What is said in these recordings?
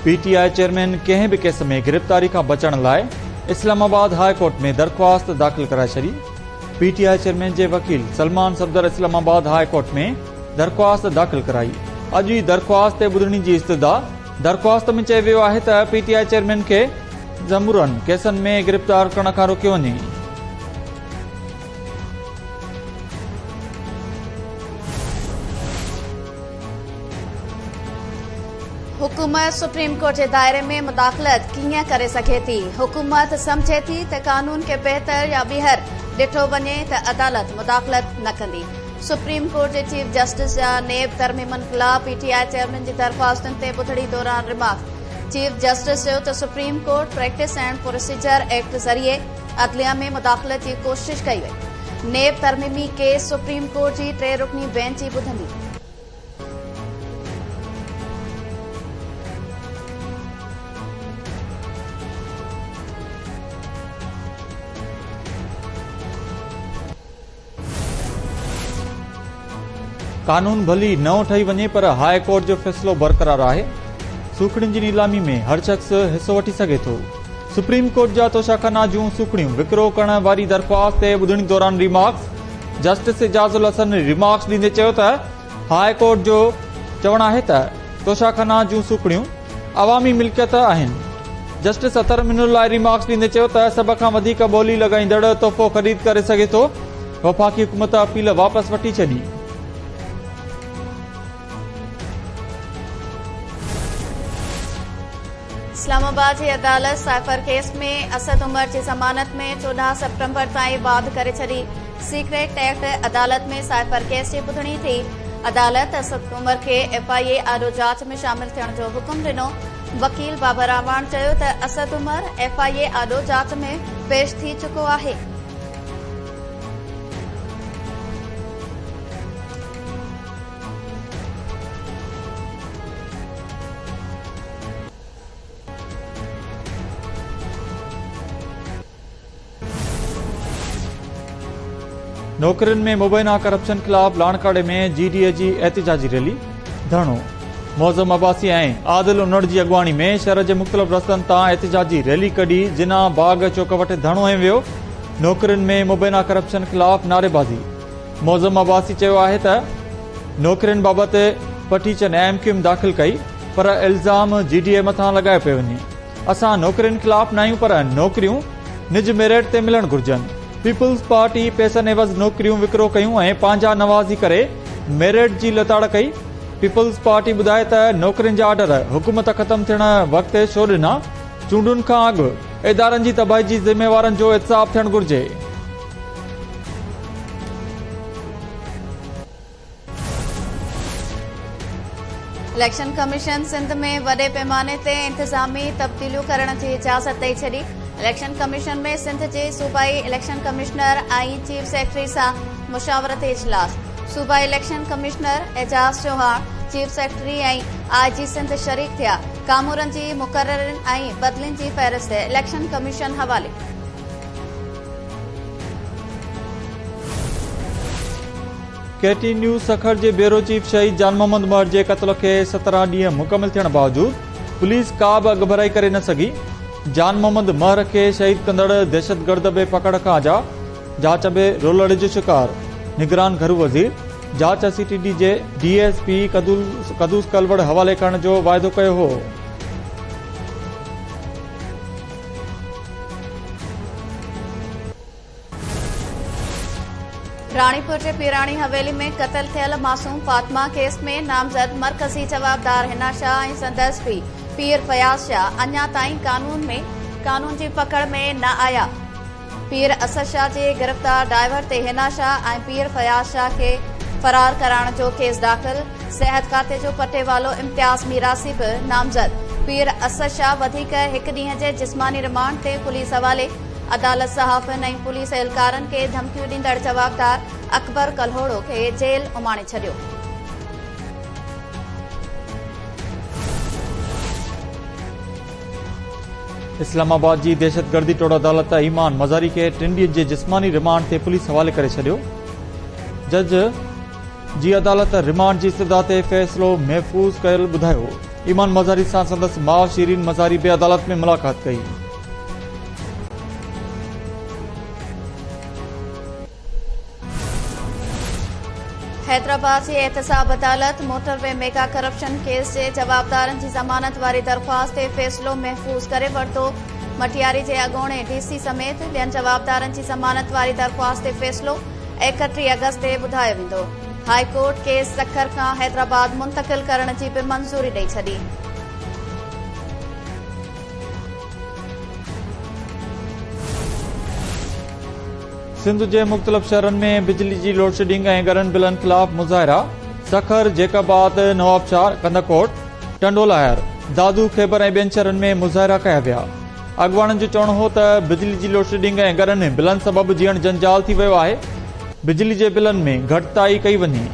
P T I chairman ڪنهن به case ۾ گرفتاري کان بچڻ لاء اسلام آباد هاء ڪورٽ ۾ درخواست داخل ڪرائي ڇڏي. پي ٽي I chairman جي وڪيل سلمان صفدر اسلام آباد هاء ڪورٽ ۾ درخواست داخل ڪرائي. اڄ ئي درخواست تي ٻڌڻي جي استدعا. درخواست ۾ چيو ويو آهي ته پي ٽي I chairman کي سمورن ڪيسن ۾ گرفتار ڪرڻ کان روڪيو وڃي. حڪومت سپريم ڪورٽ جي دائري ۾ مداخلت ڪيئن ڪري سگهي ٿي؟ حڪومت سمجهي ٿي ته قانون کي بهتر يا ٻيهر ڏٺو وڃي ته عدالت مداخلت نه ڪندي. سپريم ڪورٽ جي چيف جسٽس جا نيب ترميمن خلاف پي ٽي I chairman جي درخواستن تي ٻڌڻي دوران ريمارڪس. چيف جسٽس چيو ته supreme court practice and procedure act ذريعي عدليه ۾ مداخلت جي ڪوشش ڪئي وئي. نيب ترميمي ڪيس سپريم ڪورٽ جي ٽي رڪني بينچ ئي ٻڌندي. قانون ڀلي نئون ٺهي وڃي پر هاء ڪورٽ جو فيصلو برقرار آهي، سوکڙين جي نيلامي ۾ هر شخص حصو وٺي سگهي ٿو، سپريم ڪورٽ جا توشاخانا جون سوکڙيون وڪرو ڪرڻ واري درخواست تي ٻڌڻي دوران remarks, justice Ijaz ul Ahsan remarks ڏيندي چيو ته هاء ڪورٽ جو چوڻ آهي ته توشاخانا جون سوکڙيون عوامي ملڪيت آهن. جسٽس اطهر من الله ريمارڪس ڏيندي چيو ته سڀ کان وڌيڪ ٻولي لڳائيندڙ تحفو خريد ڪري سگهي ٿو، وفاقي حڪومت اپيل واپس وٺي ڇڏي. اسلام آباد جي عدالت سائفر ڪيس ۾ اسد عمر جي ضمانت ۾ 14 سيپٽمبر تائين واڌ ڪري ڇڏي. سيڪريٽ ايڪٽ عدالت ۾ سائفر ڪيس جي ٻڌڻي ٿي. عدالت اسد عمر کي ايف I اي آڏو جاچ ۾ شامل ٿيڻ جو حڪم ڏنو. وڪيل بابر اعواڻ چيو ته اسد عمر ايف I اي آڏو جاچ ۾ پيش ٿي چڪو آهي. نوڪرين ۾ مبينا ڪرپشن خلاف لاڙڪاڻي ۾ جي ڊي اي جي احتجاجي ريلي، ڌرڻو، معظم عباسي ۽ عادل انڙ جي اڳواڻي ۾ شهر جي مختلف رستن تان احتجاجي ريلي ڪڍي جناح باغ چوڪ وٽ ڌرڻو هنيو ويو، نوڪرين ۾ مبينا ڪرپشن خلاف نعريبازي. معظم عباسي چيو آهي ته نوڪرين بابت پٽيشن ايم ڪيو ايم داخل ڪئي پر الزام جي ڊي اي مٿان لڳايو پيو وڃي، اسان نوڪرين خلاف ناهيون پر نوڪريون نج ميرٽ تي ملڻ گهرجن، پيپلز پارٽي پئسن عيوض نوڪريون وڪرو ڪيون ۽ پنهنجا نوازي ڪري ميرٽ جي لتاڙ ڪئي، پيپلز پارٽي ٻڌائي ته نوڪرين جا آرڊر حڪومت ختم ٿيڻ وقت ڇو ڏنا، چونڊن کان اڳ ادارن جي تباهي جي ذميوارن جو احتساب ٿيڻ گهرجي. اليڪشن ڪميشن سنڌ ۾ وڏي پيماني تي انتظامي تبديليون ڪرڻ جي اجازت ڏئي ڇڏي. اليڪشن ڪميشن ۾ سنڌ جي صوبائي اليڪشن ڪمشنر ۽ چيف سيڪريٽري سان مشاورتي اجلاس، صوبائي election commissioner Ijaz Chohan, chief secretary ۽ I G Sindh شريڪ ٿيا، ڪامورن جي مقررين ۽ بدلين جي فهرست اليڪشن ڪميشن حوالي. ڪي ٽي نيوز سکر جي بيورو چيف شهيد جان محمد مهر جي قتل کي 17 ڏينهن مڪمل ٿيڻ باوجود پوليس ڪا به اڳڀرائي ڪري نه سگهي، جان محمد مهر کي شهيد ڪندڙ دهشتگرد به پڪڙ کان آجا، جاچ به رولڙي جو شڪار، نگران گهرو وزير جاچ سي ٽي ڊي جي ڊي ايس پي قدوس ڪلوڙ حوالي ڪرڻ جو واعدو ڪيو هو. راڻيپور جي پيراڻي حويلي ۾ قتل ٿيل معصوم فاطمه ڪيس ۾ نامزد مرڪزي جوابدار حنا شاهه ۽ سندس پيء پير فياض شاهه اڃا تائين قانون ۾ قانون جي پڪڙ ۾ نه آيا. پير اسد شاهه جي گرفتار ڊرائيور تي حنا شاهه ۽ پير فياض شاهه کي فرار ڪرائڻ جو ڪيس داخل، صحت کاتي جو پٽيوالو امتياز ميراسي به نامزد، پير اسد شاهه وڌيڪ هڪ ڏينهن جي جسماني رمانڊ تي پوليس حوالي، عدالت صحافين ۽ پوليس اهلڪارن کي ڌمڪيون ڏيندڙ جوابدار اڪبر ڪلهوڙو کي جيل اماڻي ڇڏيو. اسلام آباد جي دهشتگردي ٽوڙ عدالت ايمان مزاري کي ٽن ڏينهن جي جسماني رمانڊ تي پوليس حوالي ڪري ڇڏيو. جج جي عدالت رمانڊ جي استدعا تي فيصلو محفوظ ڪيل ٻڌايو. ايمان مزاري سان سندس ماء شيرين مزاري به عدالت ۾ ملاقات ڪئي. حيدرآباد جي احتساب عدالت motor V mega corruption case جي جوابدارن جي ضمانت واري درخواست تي فيصلو محفوظ ڪري ورتو. مٽياري جي اڳوڻي ڊي سي سميت ٻين جوابدارن جي ضمانت واري درخواست تي فيصلو 31 آگسٽ تي ٻڌايو ويندو. هاء ڪورٽ ڪيس سکر کان حيدرآباد منتقل ڪرڻ جي به منظوري ڏئي ڇڏي. سنڌ جي مختلف شهرن ۾ بجلي جي لوڊشيڊنگ ۽ ڳرن بلن خلاف مظاهرا، سکر، جيڪب آباد، نوابشاهه، ڪنڌڪوٽ، ٽنڊوالهيار، دادو، خيبر ۽ ٻين شهرن ۾ مظاهرا ڪيا ويا. اڳواڻن جو چوڻ هو ته بجلي جي لوڊشيڊنگ ۽ ڳرن بلن سبب جيئڻ جنجال ٿي ويو آهي، بجلي جي بلن ۾ گهٽتائي ڪئي وڃي.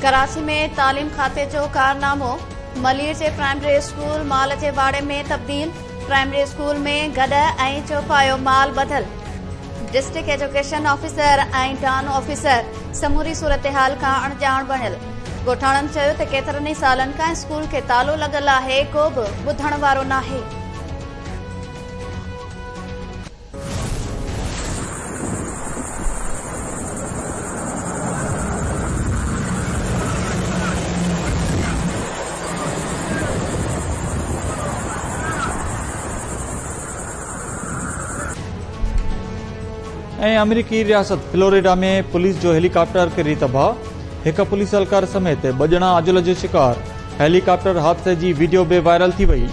ڪراچي ۾ تعليم کاتي جو ڪارنامو، ملير جي پرائمري اسڪول مال جي واڙي ۾ تبديل، پرائمري اسڪول ۾ گڏهه ۽ چوپايو مال ٻڌل، ڊسٽرڪٽ ايجوڪيشن آفيسر ۽ ڊان آفيسر سموري صورتحال کان اڻڄاڻ بڻيل، ڳوٺاڻن چيو ته ڪيترن ئي سالن کان اسڪول کي تالو لڳل آهي، ڪو به ٻڌڻ وارو ناهي. ۽ آمريڪي رياست فلوريڊا ۾ پوليس جو هيلي ڪاپٽر ڪري تباهه، هڪ پوليس اهلڪار سميت ٻه ڄڻا اجل جو شڪار، هيلي ڪاپٽر حادثي جي وڊيو به وائرل ٿي وئي.